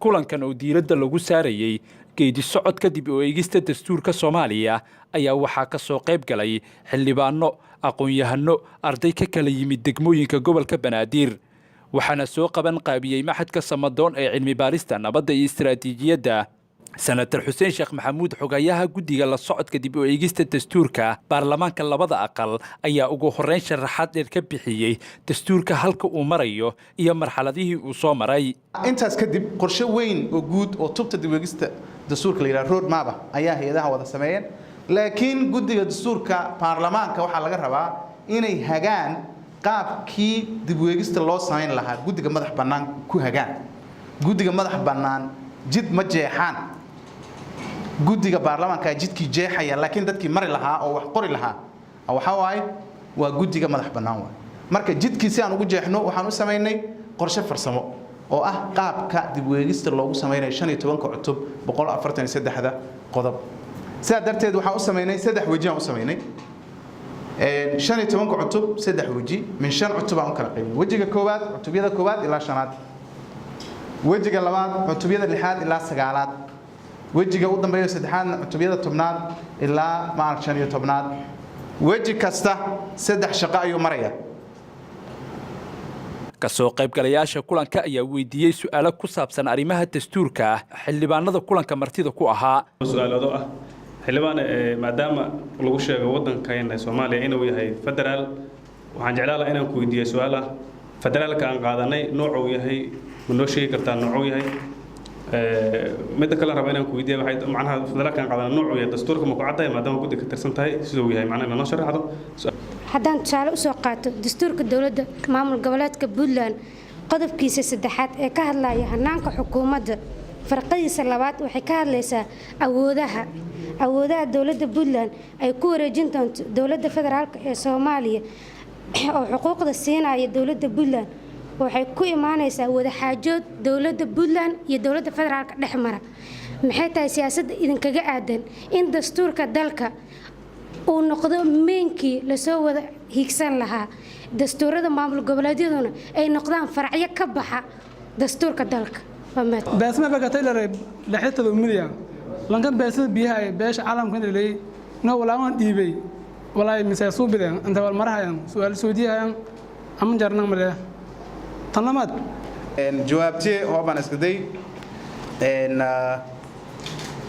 Kulankan oo diiradda lagu saarayey geedi socodka dib u eegista dastuurka Soomaaliya ayaa waxaa ka soo qayb galay xildhibaano, aqoon-yahano, arday ka kala yimid degmooyinka gobolka Banaadir, waxaana soo qaban qaabiyey Machadka Samadoon ee cilmi baarista nabadda iyo istaraatiijiyadda. Senator Xuseen Sheekh Maxamuud, xogayaha guddiga la socodka dib u eegista dastuurka baarlamaanka labada aqal, ayaa ugu horreyn sharaxaad dheer ka bixiyey dastuurka halka uu marayo iyo marxaladihii uu soo maray. Intaas kadib, qorshe weyn oo guud oo tubta dib u eegista dastuurka la yidhaha, road map, ayaa hay-adaha wada sameeyeen. Laakiin guddiga dastuurka baarlamaanka waxaa laga rabaa inay hagaan qaabkii dib u eegista loo samayn lahaa. Guddiga madax bannaan ku hagaan. Guddiga madax bannaan jid ma jeexaan. Guddiga baarlamaanka jidkii jeexaya, laakiin dadkii mari lahaa oo wax qori lahaa waxaa waaye waa guddiga madax bannaan waay. Marka jidkii si aan ugu jeexno, waxaan u samaynay qorshe farsamo oo ah qaabka dib u eegista loogu samaynayo 15-ka cutub, 143-da qodob. Sidaa darteed waxaan u samaynay saddex weji. Aan u samaynay 15-ka cutub saddex weji, min shan cutub aan u kala qaybinay. Wejiga koowaad, cutubyada koowaad ilaa shanaad. Wejiga labaad, cutubyada lixaad ilaa sagaalaad. Wejiga u dambeeyo saddexaadna, cutubyada 10aad ilaa maarag 15aad. Weji kasta saddex shaqo ayuu maraya. Kasoo qaybgalayaasha kulanka ayaa weydiiyey su'aalo ku saabsan arrimaha dastuurka xildhibaanada kulanka martida ku ahaa. Su-aalado ah, xildhibaan, maadaama lagu sheego waddankeena Soomaaliya inuu yahay federaal, waxaan jeclaan lahaa inaan ku weydiiyo su-aal ah: federaalka aan qaadanay noocuu yahay ma noo sheegi kartaa noocuu yahay? Midda kale raba inaan ku weydiiya waxay macnaha federaalka aan qaadanay noocuu yahay dastuurka ma ku caddahay? Maadaama guddi ka tirsan tahay, siduu yahay macnaha inaa noo sharaxdo. Haddaan tusaale usoo qaato dastuurka dowladda maamul goboleedka Puntland, qodobkiisa saddexaad ee ka hadlaya hanaanka xukuumadda, farqadiisa labaad waxay ka hadlaysaa awoodaha dowladda Puntland ay ku wareejin doonto dowladda federaalk ee Soomaaliya, oo xuquuqda siinaya dowladda Puntland waxay ku imaanaysaa wadaxaajood dowladda Puntland iyo dowladda federaalka dhex mara. Maxay tahay siyaasadda idinkaga aadan in dastuurka dalka uu noqdo meenkii lasoo wada hiigsan lahaa, dastuurada maamul goboleedyaduna ay noqdaan faracyo ka baxa dastuurka dalka? Beesma bakataylaray 60 milyan lankan beesada biyaha ay beesha caalamka leeyay no walaawan dhiibay walaay mise suubideen inta wal marahayan su'aal suudiyahan ama jarnang male tan lamaad. Jawaabtee hoobaan iska day.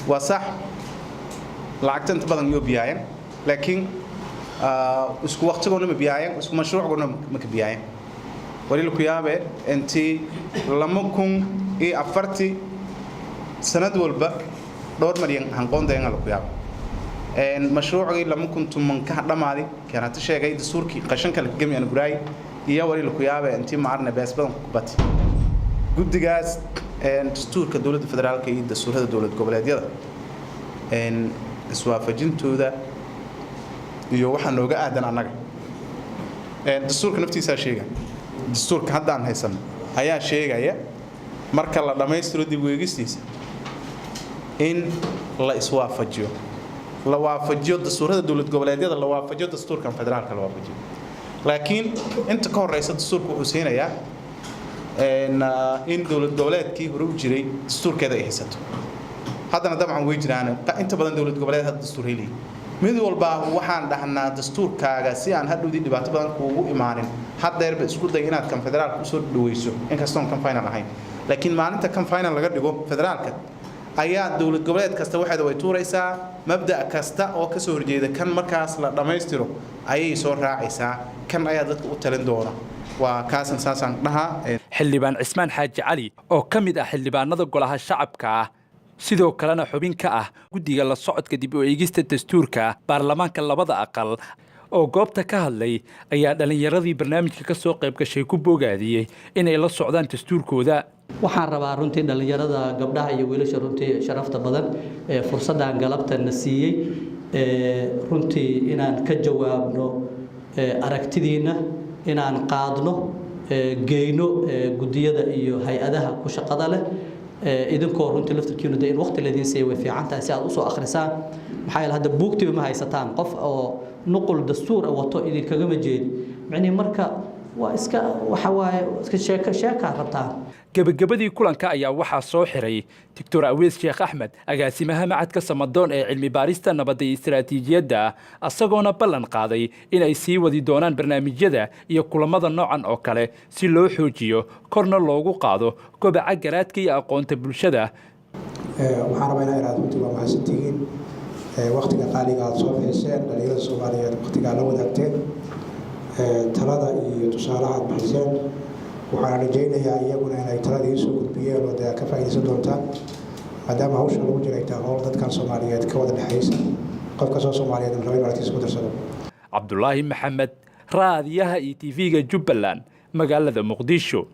Waa sax, lacagta inta badan yoo biyaayan, laakiin isku waqtigoona ma biyaayan, isku mashruucgoona ma ka biyaayan. Wali laku yaabe intii 2004-tii sanad walba dhowr malyan hanqoondayan laku yaaba. Mashruucii 2010-ka dhammaaday keenata sheegay dastuurkii qashanka la gami aan guraay iyo wali laku yaabe intii maarna bees badan ku bati. Guddigaas dastuurka dowladda federaalka iyo dastuurada dowlad goboleedyada iswaafajintooda iyo waxaa nooga aadan annaga, dastuurka naftiisaa sheega. Dastuurka hadda aan haysano ayaa sheegaya marka la dhammaystiro dib u eegistiisa in la iswaafajiyo, la waafajiyo dastuurada dowlad goboleedyada, la waafajiyo dastuurkan federaalka la waafajiyo. Laakiin inta ka horeysa dastuurka wuxuu siinayaa in dowlad goboleedkii hore u jiray dastuurkeeda ay haysato. Haddana dabcan way jiraan inta badan dowlad goboleed hadda dastuur heliya. Mid walba waxaan dhahnaa dastuurkaaga si aan hadhowdii dhibaato badan kuugu imaanin, haddeerba isku day inaad kan federaalka usoo dhaweyso, inkastoon kan final ahayn. Laakiin maalinta kan final laga dhigo federaalka ayaa dowlad goboleed kasta waxeeda way tuuraysaa. Mabda' kasta oo kasoo horjeeda kan markaas la dhammaystiro ayay soo raacaysaa. Kan ayaa dadka u talin doona, waa kaasan, saasaan dhahaa. Xildhibaan Cismaan Xaaji Cali oo ka mid ah xildhibaanada golaha shacabka ah, sidoo kalena xubin ka ah guddiga la socodka dib u eegista dastuurka baarlamaanka labada aqal, oo goobta ka hadlay, ayaa dhallinyaradii barnaamijka ka soo qayb gashay ku bogaadiyey inay la socdaan dastuurkooda. Waxaan rabaa runtii dhallinyarada, gabdhaha iyo wiilasha runtii sharafta badan ee fursaddan galabta na siiyey, runtii inaan ka jawaabno aragtidiinna, inaan qaadno, geyno guddiyada iyo hay-adaha ku shaqada leh. Idinkoo runtii laftarkiinu de in waqti laydin siiya way fiican tahay si aad usoo akhrisaan. Maxaa yeele hadda buugtiba ma haysataan, qof oo nuqul dastuur wato idinkagama jeedi micnihi. Marka waa iska waxa waaye iska sheeko sheekaa rabtaan. Gebagabadii kulanka ayaa waxaa soo xiray Doctor Aweys Sheekh Axmed, agaasimaha Macadka Samadoon ee cilmi baarista nabadda iyo istaraatiijiyadda, asagoona ballan qaaday in ay sii wadi doonaan barnaamijyada iyo kulamada noocan oo kale si loo xoojiyo, korna loogu qaado kobaca garaadka iyo aqoonta bulshada. Waxaan rabaa inaa iraado runtii waa mahadsantihiin waktiga qaaliga aad soo bixiseen, dhalinyarada Soomaaliyeed waktigaa la wadaagteen, talada iyo tusaalaha aad bixiseen. Waxaana rajaynayaa iyaguna inay taladii soo gudbiyeen oo dee ka faa'iidaysan doontaan, maadaama hawsha lagu jiray tahay howl dadkan Soomaaliyeed ka wada dhexaysa, qof kastoo Soomaaliyeed raba inuu aragtiisa ku darsado. Cabdulaahi Maxamed, raadiyaha iyo TV-ga Jubbaland, magaalada Muqdisho.